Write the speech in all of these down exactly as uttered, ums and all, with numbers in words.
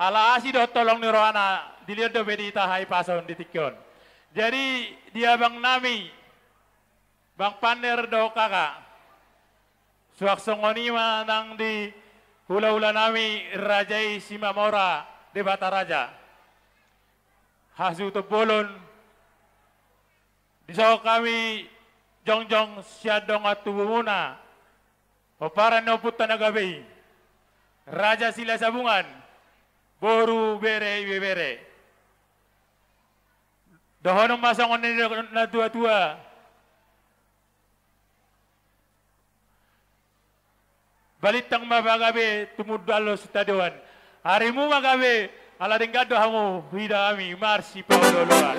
Ala asi dohot holong ni rohana, dilehon dope di hita hahipason di tingki on. Jadi, di abang nami, Bang Panner dohot Kaka, suang songon i ma nang di hulahula nami Raja i Simamora Debata Raja. Hasuhuton bolon, dison hami jongjong sian dongan tubumuna, pomparan ni ompunta na gabe i, Raja Silahisabungan, boru, bere, ibebere. Dohonon ma songon nidok ni natuatua: Balintang ma pagabe, tumundalhon sitadoan. Arimu ma gabe, ala denggan do hamu huida hami marsipaolooloan.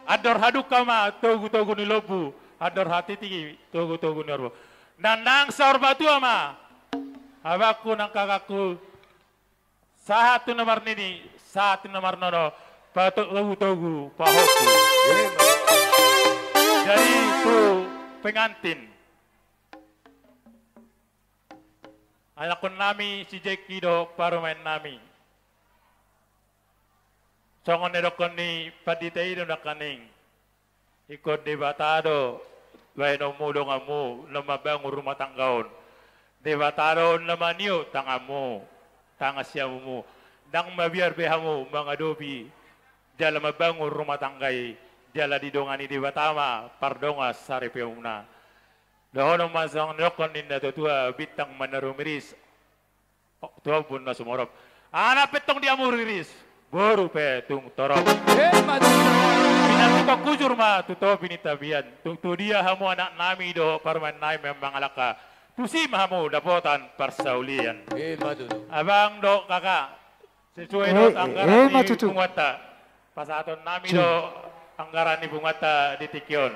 Andor hadungka ma togutogu ni lombu, andor hatiti togutogu ni horbo. Nang, nang saur matua ma abangku nang kakakku, sahat tu na marnini, sahat tu na marnono, patogutogu pahompu. Jadi tu pengantin, anakkon nami si Jeki dohot parumaen nami, songon nidokkon ni pandita i do nangkaning: Ingkon Debata do bahenonmu donganmu na mambangun rumah tangga on. Debata do na manio tanganmu, tangan siamunmu. Ndang mabiar be hamu mangadopi jala mambangun rumah tangga i, jala didongani Debata ma pardongan saripeonmuna. Dohonon ma songon nidokkon ni natuatua: Bintang ma na rumiris tu ombun na sumorop, anak pe tong di hamu riris, boru pe tung torop. Pinantikhon hujur ma tu topi ni tapian. Tung tu dia hamu anak nami dohot parumaen nami mangalangka, tusi ma hamu dapotan parsaulian. Abang dohot kaka, sesuai dohot anggaran ni punguanta, pasahaton nami do anggaran ni punguanta di tingki on.